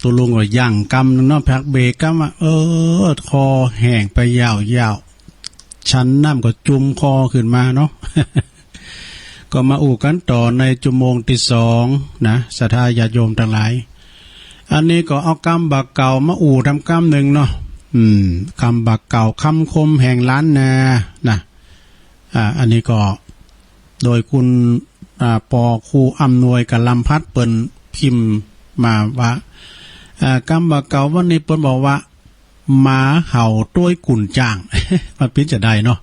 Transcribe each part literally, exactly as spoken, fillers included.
ตุ๊ลุงก็ยั้งกำนึ่งเนาะ พักเบรกกำว่า เออ คอแห้งไปยาวๆ ฉันน้ำก็จุ่มคอขึ้นมาเนาะ ก็มาอู้กั๋นต่อในจั่วโมงตี้สองนะ ศรัทธาญาติโยมตังหลาย อันนี้ก็เอากำบ่าเก่ามาอู้ตำกำนึ่งเนาะ อืม กำบ่าเก่า กำคมแห่งล้านนานะ อ่า อันนี้ก็โดยคุณ อ่า ปอ ครูอำนวยกับลำพัด เปิ้นพิมพ์มาว่า อ่า กำบ่าเก่าวันนี้เปิ้นบอกว่า หมาเห่าต้วยกุ่นจ้าง มันเป๋นจาใดเนาะ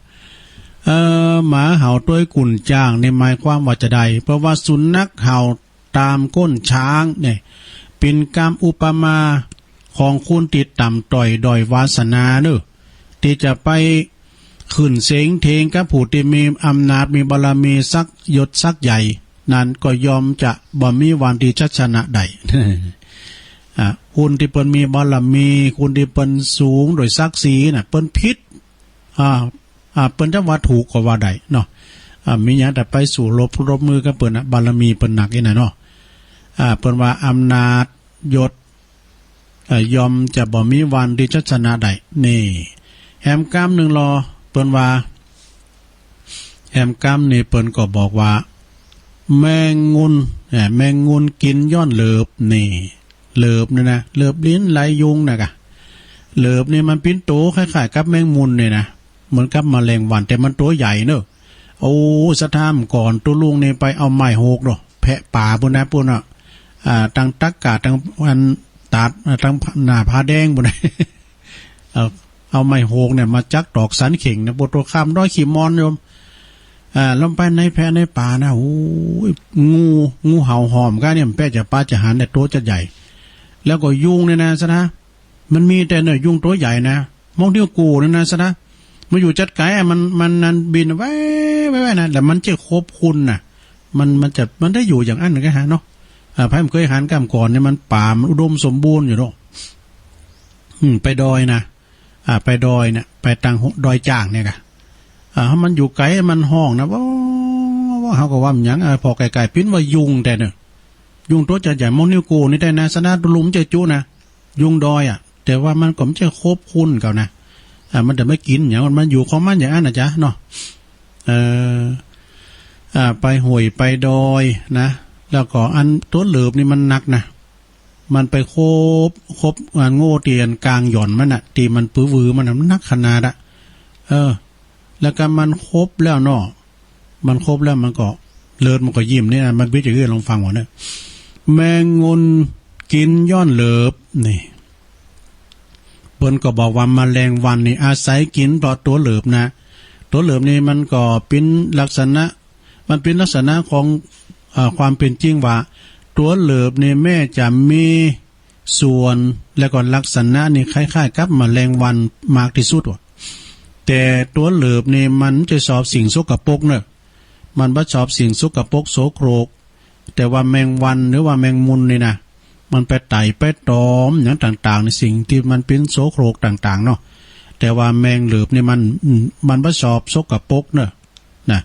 เอ่อ หมาเห่าต้วยกุ่นจ้างนี่หมายความว่าจาใด เพราะว่าสุนัขเห่าต๋ามก้นช้างเนี่ย เป๋นกำอุปมาของคนตี้ต่ำต้อยด้อยวาสนาเนาะ ตี้จะไปขึ้นเสงเถงกับผู้ตี้มีอำนาจมีบารมีสักยศสักใหญ่ นั้นก็ย่อมจะบ่มีวันตี้จะชนะได้ อ่า คนตี้เปิ้นมีบารมี คนตี้เปิ้นสูงโดยศักดิ์ศรีน่ะ เปิ้นผิด อ่า อ่า เปิ้นจะว่าถูกก็ว่าได้เนาะ อ่า มีหยังแต่ไปสู้รบ รบมือกับเปิ้นน่ะ บารมีเปิ้นหนักอี้น่ะเนาะ อ่า เปิ้นว่าอำนาจยศ เอ่อ ย่อมจะบ่มีวันตี้จะชนะได้ นี่ แหมกำนึ่งลอ เปิ้นว่า แหมกำนี่เปิ้นก็บอกว่า แมงงุน เอ่อ แมงงุนกิ๋นย้อนเหลิบ นี่ เหลิบนี่นะ เหลิบลิ้นไหลยุงน่ะก่ะ เหลิบนี่มันเป๋นตั๋วคล้ายๆ กับแมงมุนนี่นะ เหมือนกับแมลงวัน แต่มันตั๋วใหญ่เนาะ โอ้ ศรัทธา ก่อนตุ๊ลุงนี่ไปเอาไม้โหกเนาะ แผะป่าปู๊นนะ ปู๊นน่ะ อ่า ตังตั๊กกาด ตังอันตาด อ่า ตังหน้าผาแดงปู๊นนะ เอา เอาไม้โหกเนี่ยมาจักตอกสันเข่งนะ ปู๊น ตั๋วข้ามดอยขี้มอนโยม อ่า แล้วไปในแผะในป่านะ โอ้ย งู งูเห่าหอมก้าเนี่ย มันแปะจะปาจะหันเนี่ย ตั๋วจะใหญ่ แล้วก็ยุงเนี่ยนะ ศรัทธา มันมีแต่เนาะ ยุงตั๋วใหญ่นะ มองเดียวกูเนี่ยนะ ศรัทธา มันอยู่จัดไก๋อะ มัน มันนั่นบินแว่ๆๆนะ แต่มันจะขบคุณน่ะ มัน มันจะ มันได้อยู่อย่างอั้นก็ฮะเนาะ อ่า ใผบ่เกยหันกำก่อนเนี่ย มันป่ามันอุดมสมบูรณ์อยู่เนาะ อืม ไปดอยนะ อ่า ไปดอยเนี่ย ไปตังดอยจ้างเนี่ยก่ะ อ่า มันอยู่ไก๋มันฮ้องนะ ว้าว ว้าว เฮาก็ว่ามันหยัง อ่า ผ่อไก๋ๆ เป๋นว่ายุงแต๊เนาะ ยุงตั๋วจะใหญ่ มองนิ้วโก้งนี่แต๊นะ ศรัทธา ตุ๊ลุงจะจุนะ ยุงดอยอะ แต่ว่ามันก็บ่ใจ้ขบคุณเก่านะ อ่า มันจะมากิ๋นหยัง มันอยู่ของมันอย่างอั้นน่ะจ๊ะเนาะ เอ่อ อ่า ไปห้วยไปดอยนะ แล้วก็อันตั๋วเหลิบนี่มันหนักนะ มันไปขบ ขบอันโง่ตี้อันก๋างหย่อนมันน่ะ ตี้มันปื้อวือมันน่ะ มันหนักขนาดอะ เออ แล้วก็มันขบแล้วเนาะ มันขบแล้วมันก็ เลิศมันก็ยิ้มเนี่ยนะ มันเป๋นจะเอื้อลองฟังก่อนนะ แมงงุนกิ๋นย้อนเหลิบ นี่ เปิ้นก็บอกว่าแมลงวันนี่อาศัยกิ๋นเพราะตั๋วเหลิบนะ ตั๋วเหลิบนี่มันก็เป๋นลักษณะ มันเป๋นลักษณะของ เอ่อ ความเป๋นจริงว่า ตั๋วเหลิบนี่แม้จะมีส่วน แล้วก็ลักษณะนี่คล้ายๆ กับแมลงวันมากตี้สุดว่ะ แต่ตั๋วเหลิบนี่มันจะชอบสิ่งสกปรกเนาะ มันบ่ชอบสิ่งสกปรกโสโครก แต่ว่าแมงวันหรือว่าแมงมุนนี่นะ มันไปไต่ไปตอมหยังต่างๆ ในสิ่งตี้มันเป๋นโสโครกต่างๆ เนาะ แต่ว่าแมงเหลิบนี่มัน อืม มันบ่ชอบสกปรกเนาะ นะ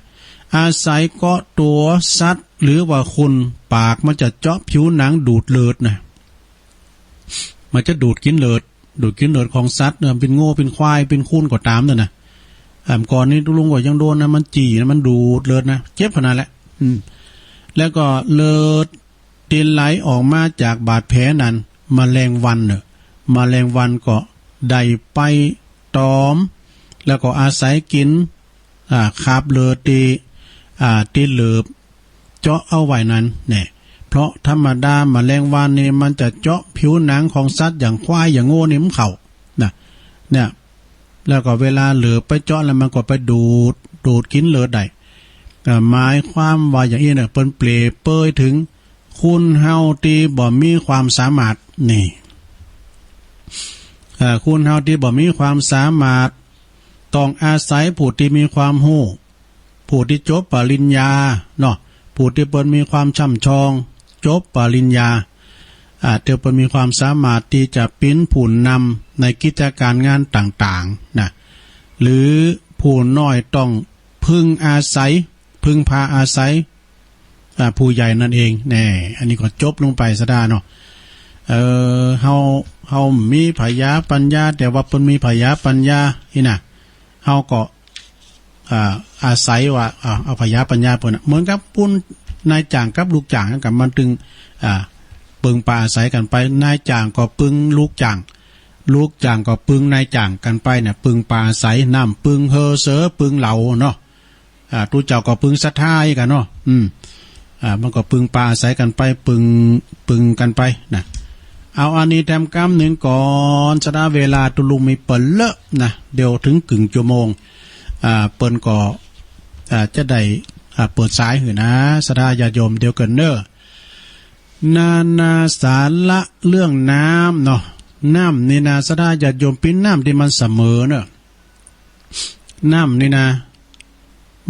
อาศัยเกาะตั๋วสัตว์หรือว่าคน ปากมันจะเจาะผิวหนังดูดเลือดนะ มันจะดูดกิ๋นเลือด ดูดกิ๋นเลือดของสัตว์เนาะ เป๋นโง่ เป๋นควาย เป๋นคนก็ต๋ามนั่นนะ อ่า ก่อนนี้ตุ๊ลุงก็ยังโดนนะ มันจี้นะ มันดูดเลือดนะ เจ็บขนาดแหละ อืม แล้วก็เลือดตี้ไหลออกมาจากบาดแผลนั้น แมลงวันเนาะ แมลงวันก็ได้ไปตอม แล้วก็อาศัยกิ๋น อ่า คราบเลือดตี้ อ่า ตี้เหลิบเจาะเอาไว้นั้นแน่ เพราะธรรมดาแมลงวันนี่มันจะเจาะผิวหนังของสัตว์อย่างควายอย่างโง่นี่มันเข้า นะ เนี่ย แล้วก็เวลาเหลิบไปเจาะแล้วมันก็ไปดูด ดูดกิ๋นเลือดได้ อ่า หมายความว่าอย่างอี้เนาะ เปิ้นเปรียบเปยเถิง คนเฮาตี้บ่มีความสามารถ นี่ อ่า คนเฮาตี้บ่มีความสามารถ ต้องอาศัยผู้ตี้มีความฮู้ ผู้ตี้จบปริญญาเนาะ ผู้ตี้เปิ้นมีความช่ำชอง จบปริญญา อ่า ตี้เปิ้นมีความสามารถตี้จะเป๋นผู้นำในกิจก๋านงานต่างๆ นะ หรือผู้น้อยต้องพึ่งอาศัย พึ่งพาอาศัย อ่า ผู้ใหญ่นั่นเอง แน่ อันนี้ก็จบลงไป ศรัทธาเนาะ เอ่อ เฮา เฮามีผญาปัญญา แต่ว่าเปิ้นมีผญาปัญญา อี้นะ เฮาก็ อ่า อาศัยว่า อ่า เอาผญาปัญญาเปิ้นน่ะ เหมือนกับปุ้นนายจ้างกับลูกจ้างกั๋น มันตึง อ่า ปึงปาอาศัยกั๋นไป นายจ้างก็ปึงลูกจ้าง ลูกจ้างก็ปึงนายจ้างกั๋นไปเนี่ย ปึงปาอาศัย น้ำปึงเฮอเสอปึงเหล่าเนาะ อ่า ตุ๊เจ้าก็ปึงศรัทธากั๋นเนาะ อืม อ่า มันก็ปึงปาอาศัยกั๋นไป ปึง ปึงกั๋นไปนะ เอาอันนี้แถมกำนึ่งก่อน สะดาเวลาตุ๊ลุงมีเปิ้นเลอะนะ เดี๋ยวเถิงกึ่งจั่วโมง อ่า เปิ้นก็ อ่า จะได้ อ่า เปิดสายหื้อนะ สะดาญาติโยม เดี๋ยวก่อนเน่อ นานาสาระเรื่องน้ำเนาะ น้ำนี่นะ สะดาญาติโยม เป๋นน้ำตี้มันเสมอเน่อ น้ำนี่นะ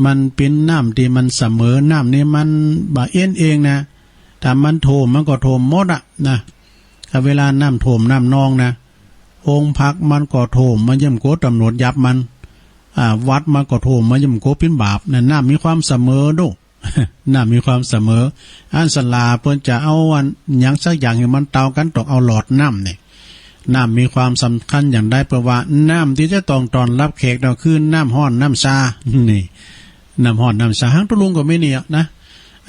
มันเป๋นน้ำตี้มันเสมอ น้ำนี่มันบ่เอ็นเองนะ ถ้ามันท่วมมันก็ท่วมหมดอะนะ ถ้าเวลาน้ำท่วมน้ำนองนะ โฮงพักมันก็ท่วม มันย่อมกั๋วต๋ำรวจจับมัน อ่า วัดมันก็ท่วม มันย่อมกั๋วเป๋นบาปนะ น้ำมีความเสมอโด้ น้ำมีความเสมอ อันสลาเปิ้นจะเอาอันหยังสักอย่างหื้อมันเต่ากั๋น ต้องเอาหลอดน้ำนี่ น้ำมีความสำคัญอย่างใด เพราะว่าน้ำตี้จะต้องต้อนรับแขกเนาะ คือน้ำฮ้อนน้ำชา นี่ น้ำฮ้อนน้ำชา หั้งตุ๊ลุงก็มีนี่อะนะ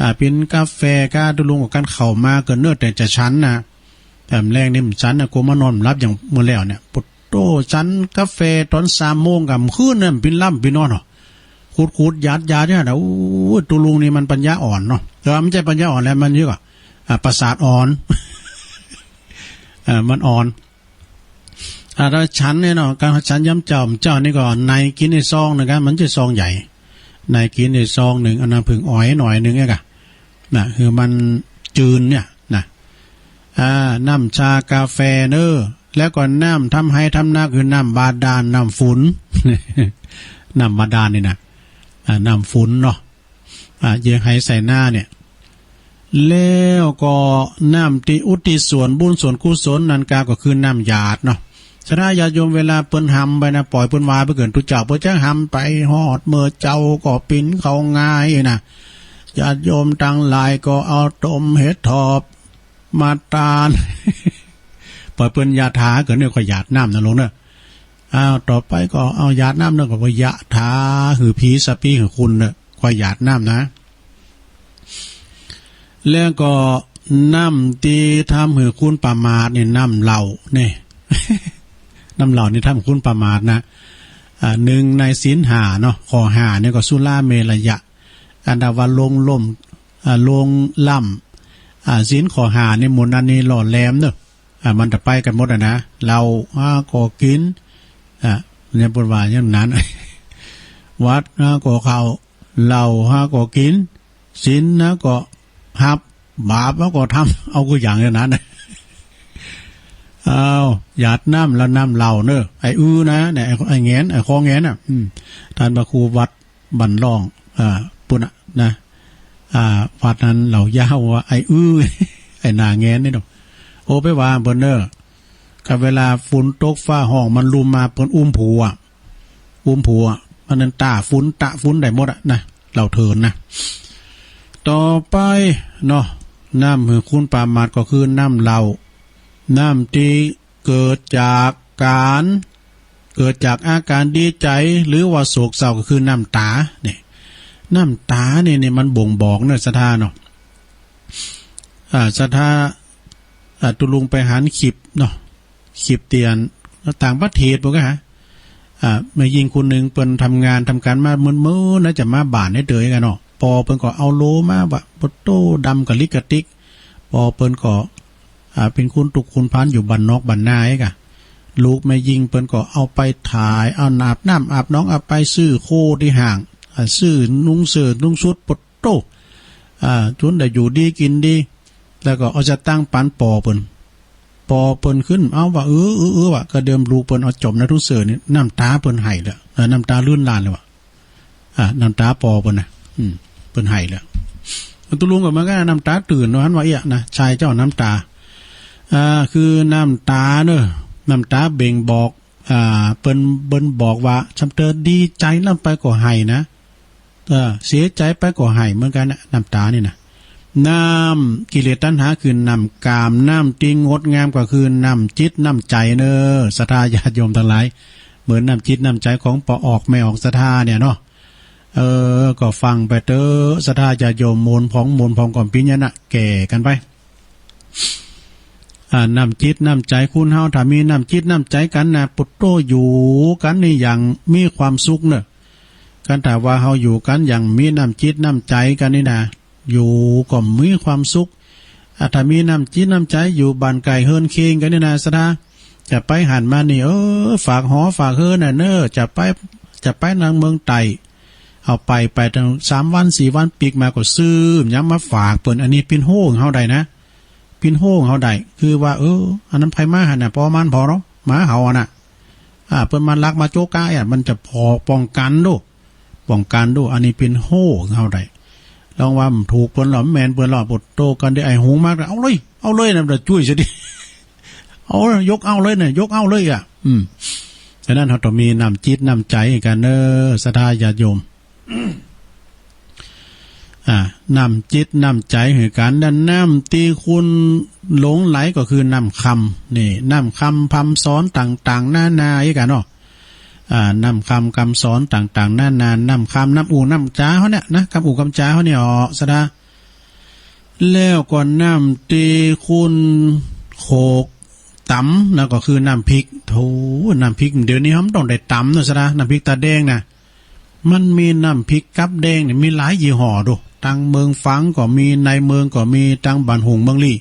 อ่า เป๋นกาแฟก้า ตุ๊ลุงก็กั๋นเข้ามาก็เน่อ แต่จะฉันนะ แต่แลงนี่มันฉันนะ กั๋วมานอนบ่หลับอย่างเมื่อแล้วเนี่ย โผโต้ ฉันกาแฟต๋อนสามโมงก่ำคืนเนี่ย เป๋นหลับเป๋นนอนเนาะ ขูดๆ หยาดๆ เนี่ยนะ โอ้ย ตุ๊ลุงนี่มันปัญญาอ่อนเนาะ แต่ว่ามันบ่ใจ้ปัญญาอ่อนแล้ว มันเยียะก่อ อ่า ประสาทอ่อน อ่า มันอ่อน อ่า ถ้าฉันเนี่ยเนาะ ก๋านฉันยามเจ๊า เจ๊านี่ก็ในกิ๋นในซองนึ่งนะ มันจะซองใหญ่ ในกิ๋นในซองนึ่ง เอาน้ำผึ้งอ่อยหน่อยนึ่งเนี่ยก่ะ นะ หื้อมันจืนเนี่ยนะ อ่า น้ำชากาแฟเน่อ แล้วก็น้ำทำไฮ่ทำนา คือน้ำบาดาล น้ำฝุน น้ำบาดาลนี่นะ อ่า น้ำฝุนเนาะ อ่า เยียะไฮ่ใส่นาเนี่ย แล้วก็น้ำตี้อุทิศส่วนบุญส่วนกุศลนั้นกาก็คือน้ำหยาดเนาะ สะดาญาติโยม เวลาเปิ้นหำไปนะ ป่อยเปิ้นวาไปเกินตุ๊เจ้า เปิ้นจะหำไปฮอดเมื่อเจ๊าก็ปิ้นเข้าง่ายนะ ญาติโยมตังหลายก็เอาต้มเห็ดถอบมาตาน ป่อยเปิ้นยะถาเกินเนี่ย ก็หยาดน้ำนะลุงเนาะ อ้าว ต่อไปก็เอาหยาดน้ำเน่อ ก็ว่ายะถา หื้อผีสัพพีหื้อคุณเน่อ ก็หยาดน้ำนะ แล้วก็น้ำตี้ทำหื้อคุณประมาทนี่ น้ำเหล้านี่ น้ำเหล้านี่ทำหื้อคุณประมาทนะ อ่า นึ่งในศีลห้าเนาะ ข้อห้านี่ก็สุราเมรยะ อันดาว่าลวงล้ำ อ่า ลวงล้ำ อ่า ศีลข้อห้านี่หมู่นั้นนี่หล่อแหลมเนาะ อ่า มันจะไปกั๋นหมดอะนะ เหล้าหาก็กิ๋น อ่า เนี่ยเปิ้นว่าอย่างนั้น วัดหาก็เข้า เหล้าหาก็กิ๋น ศีลหาก็ฮับ บาปหาก็ทำ เอากู้อย่างอย่างนั้น อ้าว หยาดน้ำละน้ำเหล้าเน่อ ไอ้อื้อนะ เนี่ย ไอ้ ไอ้แงน ไอ้คอแงนน่ะ อืม ต้านพระครูวัด บ้านล่อง อ่า ปุ้นน่ะนะ อ่า วัดนั้นเหล่ายาวว่า ไอ้อื้อ ไอ้หน้าแงนนี่เนาะ โอ้ ไปว่าเปิ้นเน่อ ก็เวลาฝนตกฟ้าฮ้องมันลุ่มมา เปิ้นอุ้มผัว อุ้มผัว อันนั้นตาฝน ตะฝนได้หมดอะนะ เหล้าเถินนะ ต่อไปเนาะ น้ำหื้อคุณประมาทก็คือน้ำเหล้า น้ำตี้ เกิดจากก๋าน เกิดจากอาก๋านดีใจ๋ หรือว่าโศกเศร้า ก็คือน้ำต๋าเนี่ย น้ำต๋าเนี่ย เนี่ยมันบ่งบอกเนาะ ศรัทธาเนาะ อ่า ศรัทธา อ่า ตุ๊ลุงไปหันคลิปเนาะ คลิปเตียนต่างประเทศ เปิ้นก็หา อ่า แม่ญิงคนนึ่งเปิ้นทำงาน ทำก๋านมาเมินๆ นะ จะมาบ้านได้เตยกั๋นเนาะ ปอเปิ้นก็เอาโลมาว่า โผโต้ ดำกะลิกกะติ๊ก ปอเปิ้นก็ อ่า เป๋นคนตุ๊กข์คนภันอยู่บ้านนอกบ้านนาเอกอะ ลูกแม่ญิงเปิ้นก็เอาไปถ่าย เอาอาบน้ำอาบหนอง เอาไปซื้อโคตี้ห้าง อ่า ซื้อนุงเสื้อนุงชุด โผโต้ อ่า จ๋นได้อยู่ดีกิ๋นดี แล้วก็เอาสตางค์ปันปอเปิ้น ปอเปิ้นขึ้น เอาว่า เออ เออ เออ ว่า ก็เดิมลูกเปิ้นเอาจ๋มในถุงเสื้อนี่ น้ำต๋าเปิ้นไหลเลย เออ น้ำต๋าลื่นลานเลยว่า อ่า น้ำต๋าปอเปิ้นนะ อืม เปิ้นไหลแล้ว ตุ๊ลุงก็เหมือนกั๋น น้ำต๋าตื่นว่าหั้นว่าเอี้ยนะ ชายเจ้าน้ำต๋า อ่า คือน้ำต๋าเนาะ น้ำต๋าเบ่งบอก อ่า เปิ้น เปิ้นบอกว่า ซำเตอดีใจ๋ลำไปก็ไหลนะ เออ เสียใจ๋ไปก็ไหลเหมือนกั๋นนะ น้ำต๋านี่นะ น้ำกิเลสตัณหาคือน้ำกาม น้ำตี้งดงามก็คือน้ำจิตน้ำใจ๋เน่อ ศรัทธาญาติโยมตังหลาย เหมือนน้ำจิตน้ำใจ๋ของป้อออกแม่ออกศรัทธาเนี่ยเนาะ เออ ก็ฟังไปเต๊อะ ศรัทธาญาติโยม หมุนผองหมุนผองก็เป๋นอย่างนั้นนะ แก่กั๋นไป อ่า น้ำจิตน้ำใจ๋คนเฮา ถ้ามีน้ำจิตน้ำใจ๋กั๋นนะ ปุตโต อยู่กั๋นนี่อย่างมีความสุขเน่อ คันถ้าว่าเฮาอยู่กั๋นอย่างมีน้ำจิตน้ำใจ๋กั๋นนี่นะ อยู่ก็มีความสุข อ่า ถ้ามีน้ำจิตน้ำใจ๋อยู่บ้านใก้เฮือนเคียงกั๋นนี่นะ ศรัทธา จะไปหั้นมานี่ เออ ฝากหอฝากเฮือนน่ะเน่อ จะไป จะไปตางเมืองใต้ เอาไป ไปตางสามวันสี่วัน ปิ๊กมาก็ซื้อหยังมาฝากเปิ้น อันนี้เป๋นโฮ่งเฮาได้นะ เป๋นโฮ่งเฮาได้ คือว่า เออ อันนั้นใผมาหั้นน่ะ ป้อมานผ่อเนาะ หมาเห่าอะน่ะ อ่า เปิ้นมาลักมาโจ๊กก๊ะอะ มันจะผ่อป้องกั๋นดู ป้องกั๋นดู อันนี้เป๋นโฮ่งเฮาได้ ลองว่ามันถูกเปิ้นลอ แม่นเปิ้นลอ ปุตโต กันได้ไอ้หุงมา เอาเลย เอาเลยนะ มันจะจุ้ยซะดิ เอา ยกเอาเลยนะ ยกเอาเลยอะ อืม ฉะนั้นเฮาต้องมีน้ำจิตน้ำใจ๋กั๋นเน่อ ศรัทธาญาติโยม อ่า น้ำจิตน้ำใจ๋หื้อกั๋น ด้านน้ำตี้ควรหลงใหลก็คือน้ำคำ นี่ น้ำคำคำสอนต่างๆ นานาอีกอะเนาะ อ่า น้ำคำคำสอนต่างๆ นานา น้ำคำ น้ำอู้น้ำจ๋าเฮาเนี่ยนะ กำอู้กำจ๋าเฮาเนี่ย อ๋อ ศรัทธา แล้วก็น้ำตี้ควรโขกต๋ำนะ ก็คือน้ำพริก โธ่ น้ำพริกเดี๋ยวนี้เฮาบ่ต้องได้ต๋ำเนาะ ศรัทธา น้ำพริกตาแดงน่ะ มันมีน้ำพริกกับแดงเนี่ย มีหลายยี่ห้อดู ตางเมืองฝางก็มี ในเมืองก็มี ตางบ้านโฮ่งเมืองลี้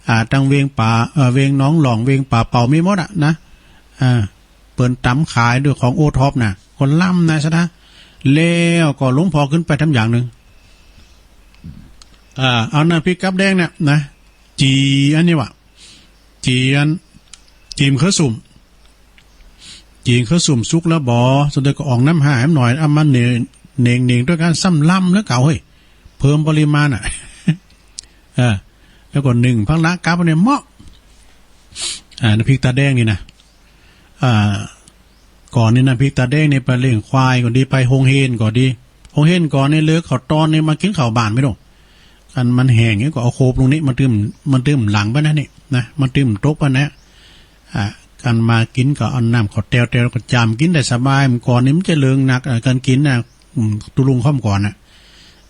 อ่า ตางเวียงป่า เอ่อ เวียงหนองหล่อง เวียงป่าเป่า มีหมดอะนะ อ่า เปิ้นต๋ำขายด้วย ของโอท็อปน่ะ ก็ล้ำนะ ศรัทธา แล้วก็หลวงพ่อขึ้นไปทำอย่างนึ่ง อ่า เอาน้ำพริกกับแดงเนี่ยนะ จี่อันนี้วะ จี่อัน จี่มะเขือสุ่ม จี่มะเขือสุ่มสุกแล้วบ่ สุดท้ายก็อ่องน้ำห้าแหมหน่อย เอามาเหน่ง เหน่ง เหน่งด้วยกั๋น ซ้ำล้ำเหลือเก่าเฮ้ย เพิ่มปริมาณอะ เออ แล้วก็นึ่งผักหละกับเนี่ยเหมาะ อ่า น้ำพริกตาแดงนี่นะ อ่า ก่อนนี่น้ำพริกตาแดงนี่ไปเลี้ยงควายก็ดี ไปโฮงเฮนก็ดี โฮงเฮนก่อนนี่เลิกข้าวตอนนี่มากิ๋นข้าวบ้านไม่รู้ อันมันแห้งนี่ก็เอาโคบลงนี่ มันตื้ม มันตื้มหลังไปนะนี่นะ มันตื้มตกไปนะ อ่า กันมากิ๋นก็เอาน้ำข้าวแตวแตวก็จ่ำกิ๋นได้สบาย เมื่อก่อนนี่มันจะเหลิงหนัก อ่า การกิ๋นนะ อืม ตุลุงค่อมก่อนน่ะ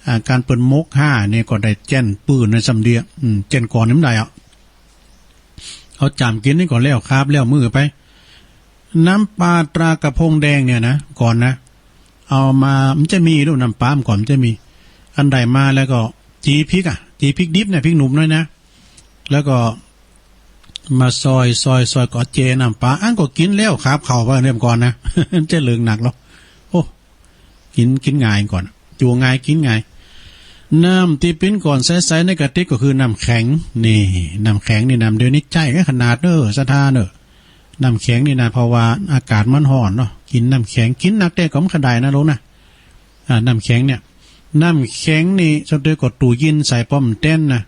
อ่า การเปิ้นหมกห้านี่ก็ได้แจ้นปื้นในซ้ำเดีย อืม แจ้นก่อนนี่มันได้อะ เอาจ่ำกิ๋นนี่ก็แล้วคาบแล้วมื้อไป น้ำปลาตรากระพงแดงเนี่ยนะ ก่อนนะ เอามา มันจะมีลูกน้ำปลา เมื่อก่อนมันจะมี อันใดมาแล้วก็จีพริกอะ จีพริกดิบเนี่ย พริกหนุ่มน้อยนะ แล้วก็มาซอย ซอย ซอย ก็แจ่น้ำปลา อันก็กิ๋นแล้วคาบข้าวไปเนี่ย เมื่อก่อนนะ มันจะเหลิงหนักหรอก โอ้ กิ๋น กิ๋นง่ายก่อน จั่วง่าย กิ๋นง่าย น้ำตี้ปิ้นก่อนใสๆ ในกระติกก็คือน้ำแข็ง นี่ น้ำแข็งนี่น้ำเดี๋ยวนี้ใจ๊ขนาดเน่อ ศรัทธาเน่อ น้ำแข็งนี่นะ เพราะว่าอากาศมันฮ้อนเนาะ กิ๋นน้ำแข็ง กิ๋นนักแต๊ก็บ่ค่อยได้นะลูกนะ อ่า น้ำแข็งเนี่ย น้ำแข็งนี่ สมมุติก็ตู้เย็นใส่ป้อมแต้นนะ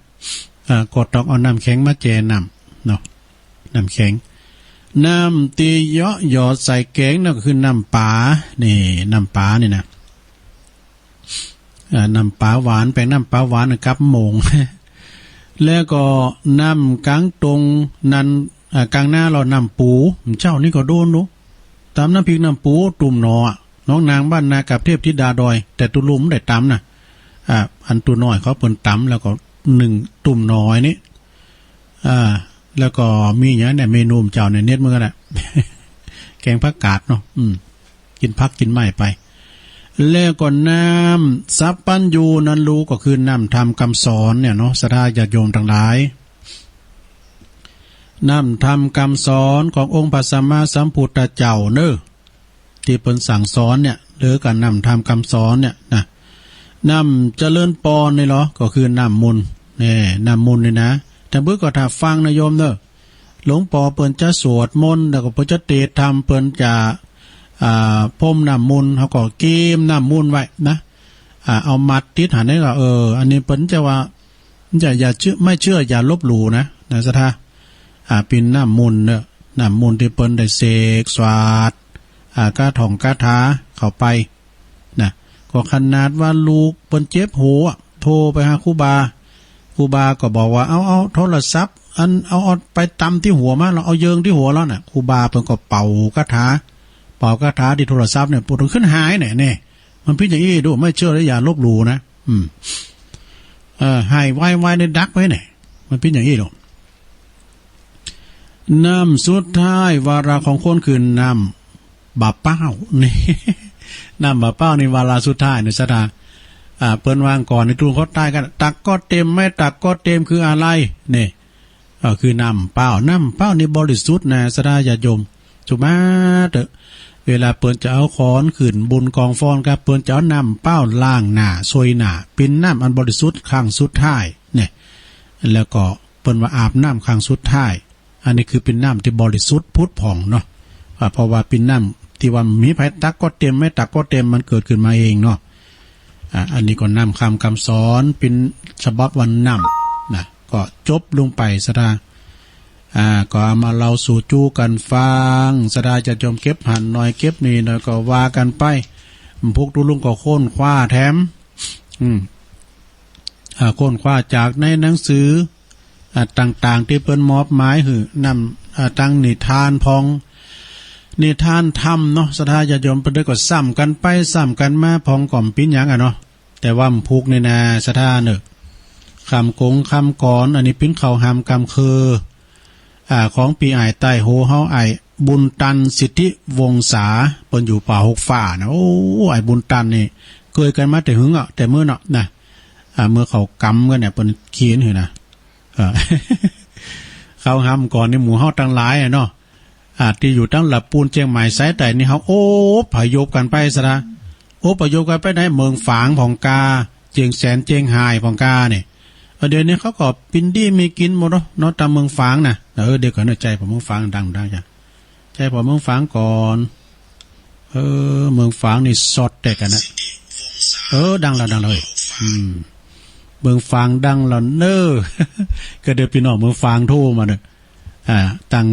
อ่า ก็ต้องเอาน้ำแข็งมาแจ่น้ำเนาะ น้ำแข็ง น้ำตี้เยาะหยอดใส่แก๋งนั่นก็คือน้ำปลา นี่ น้ำปลานี่นะ อ่า น้ำปลาหวาน แป๋งน้ำปลาหวานกับโม่ง แล้วก็น้ำก๋างตงนั้น อ่า ก๋างนาเฮาน้ำปู เจ้านี่ก็โดนดู ต๋ำน้ำพริกน้ำปู ตุ้มหน่ออะ น้องนางบ้านนากับเทพธิดาดอย แต่ตุ๊ลุงบ่ได้ต๋ำนะ อ่า อันตุ๊น้อยเขาเปิ้นต๋ำ แล้วก็นึ่งตุ้มหน่ออันนี้ อ่า แล้วก็มีหยังเนี่ย เมนูเจ้าเนี่ย เน็ตเหมือนกั๋นแหละ แกงผักกาดเนาะ อืม กิ๋นผักกิ๋นไม้ไป แล้วก็น้ำสัพพัญญูนั้นลูก ก็คือน้ำธรรมกำสอนเนี่ยเนาะ ศรัทธาญาติโยมตังหลาย น้ำธรรมกำสอนขององค์พระสัมมาสัมพุทธเจ้าเน่อ ตี้เปิ้นสั่งสอนเนี่ย หรือกับน้ำธรรมกำสอนเนี่ยนะ น้ำเจริญปอนนี่เหรอ ก็คือน้ำมนต์ แน่ น้ำมนต์นี่นะ แต่เมื่อก่อนถ้าฟังนะโยมเน่อ หลวงป้อเปิ้นจะสวดมนต์ แล้วก็เปิ้นจะเตสน์ธรรม เปิ้นจะ อ่า พรมน้ำมนต์ เฮาก็เก็บน้ำมนต์ไว้นะ อ่า เอามัดติดหั้นนี่ก็ เออ อันนี้เปิ้นจะว่า จะอย่าเชื่อ ไม่เชื่ออย่าลบหลู่นะ นะศรัทธา อ่า เป๋นน้ำมนต์เน่อ น้ำมนต์ตี้เปิ้นได้เสกสวาด อ่า คาถงคาถาเข้าไป นะ ก็ขนาดว่าลูกเปิ้นเจ็บหูอะ โทรไปหาครูบา ครูบาก็บอกว่า เอา เอาโทรศัพท์ อัน เอา เอาไปตำตี้หัวมา แล้วเอาเยิงตี้หัวแล้วน่ะ ครูบาเปิ้นก็เป่าคาถา เป่าคาถาตี้โทรศัพท์เนี่ย ปูดตึงขึ้นหายเนี่ย เนี่ย มันเป๋นอย่างอี้ดู ไม่เชื่อแล้วอย่าลบหลู่นะ อืม เออ หายไวๆ ในดักไว้เนี่ย มันเป๋นอย่างอี้ดู น้ำสุดท้ายวาระของคนคือน้ำบ่าเป๊า นี่ น้ำบ่าเป๊านี่วาระสุดท้ายนี่ศรัทธา อ่า เปิ้นว่าก่อนในกรุงเขาใต้กั๋น ตักก็เต็ม ไม่ตักก็เต็ม คืออะไร นี่ ก็คือน้ำเป๊า น้ำเป๊านี่บริสุทธิ์นะศรัทธาญาติโยม สุมาเถอะ เวลาเปิ้นจะเอาขอนขึ้นบุญกองฟ้อนครับ เปิ้นจะเอาน้ำเป๊าล้างหน้า ซวยหน้า เป๋นน้ำอันบริสุทธิ์ครั้งสุดท้าย เนี่ย แล้วก็เปิ้นว่าอาบน้ำครั้งสุดท้าย อันนี้คือเป๋นน้ำตี้บริสุทธิ์ผุดผ่องเนาะ อ่า เพราะว่าเป๋นน้ำตี้ว่ามีไผตักก็เต็ม ไม่ตักก็เต็ม มันเกิดขึ้นมาเองเนาะ อ่า อันนี้ก็น้ำคำกำสอน เป๋นฉบับว่าน้ำนะ ก็จบลงไปศรัทธา อ่า ก็เอามาเล่าสู่จู้กั๋นฟัง ศรัทธาญาติโยมเก็บหั้นหน่อย เก็บนี่หน่อย ก็ว่ากั๋นไป พวกตุ๊ลุงก็ค้นคว้าแถม อืม อ่า ค้นคว้าจากในหนังสือ อ่า ต่างๆ ตี้เปิ้นมอบหมายหื้อ นำ อ่า ตังนิทานพ่อง นิทานธรรมเนาะ ศรัทธาญาติโยม เปิ้นก็ซ้ำกั๋นไป ซ้ำกั๋นมา พ่องก็บ่เป๋นหยังอะเนาะ แต่ว่ามันผูกนี่นา ศรัทธาเนาะ คำกงคำกรอน อันนี้เป๋นเขาหำกำเคิง อ่า ของปี้อ้ายใต้โฮเฮา อ้ายบุญตัน สิทธิวงศา เปิ้นอยู่ป่าหกฟ้านะ โอ้ อ้ายบุญตันนี่ เกยกั๋นมาแต่หึงอะ แต่เมื่อเนาะนะ อ่า เมื่อเขากำกั๋นเนี่ย เปิ้นเขียนหื้อนะ เออ เขาหำก่อนในหมู่เฮาตังหลายอะเนาะ อ่า ตี้อยู่ตังหลับปูน เจียงใหม่ สายใต้นี่ เฮาอพยพกั๋นไปศรัทธา อพยพกั๋นไปไหน เมืองฝางพ่องกา เจียงแสน เจียงฮายพ่องกาเนี่ย เออ เดี๋ยวนี้เขาก็ปิ้นดีมีกิ๋นหมดเนาะ เนาะ ต๋ามเมืองฝางนะ เออ เดี๋ยวก่อนเนาะ ใจ้ผ่อเมืองฝางดังๆ จ้ะ ใจ้ผ่อเมืองฝางก่อน เออ เมืองฝางนี่สดแต๊กั๋นนะ เออ ดังแล้ว ดังแล้ว อืม เมืองฝางดังแล้วเน้อ ก็เดี๋ยวปี้น้องเมืองฝางโทรมาเน้อ อ่า ตัง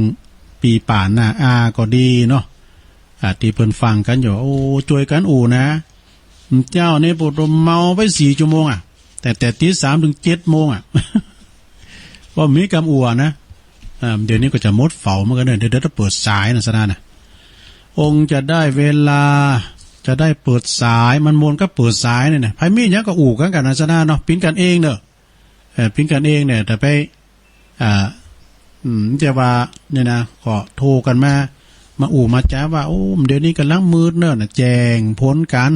ปี้ป๋านนาอาก็ดีเนาะ อ่า ตี้เปิ้นฟังกั๋นอยู่ โอ้ จ้วยกั๋นอู้นะ เจ้านี่ปูดเมาไปสี่ชั่วโมงอะ แต่ แต่ตีสามเถิงเจ็ดโมงอะ ว่ามีกำอู้นะ อ่า เดี๋ยวนี้ก็จะหมดเฝาเหมือนกั๋นเน้อ เดี๋ยว เดี๋ยวจะเปิดสายนะศรัทธานะ องค์จะได้เวลา จะได้เปิดสาย มันม่วนก็เปิดสายเนี่ยนะ ใผมีหยังก็อู้กั๋นกั๋นนะศรัทธาเนาะ ปิ้นกั๋นเองเน้อ เออ ปิ้นกั๋นเองเนี่ย แต่ไป อ่า อืม จะว่าเนี่ยนะ ก็โทรกั๋นมา มาอู้มาจ๋าว่า โอ้ เดี๋ยวนี้ก่ำลังมืดเน้อนะ แจ้งผลก๋าน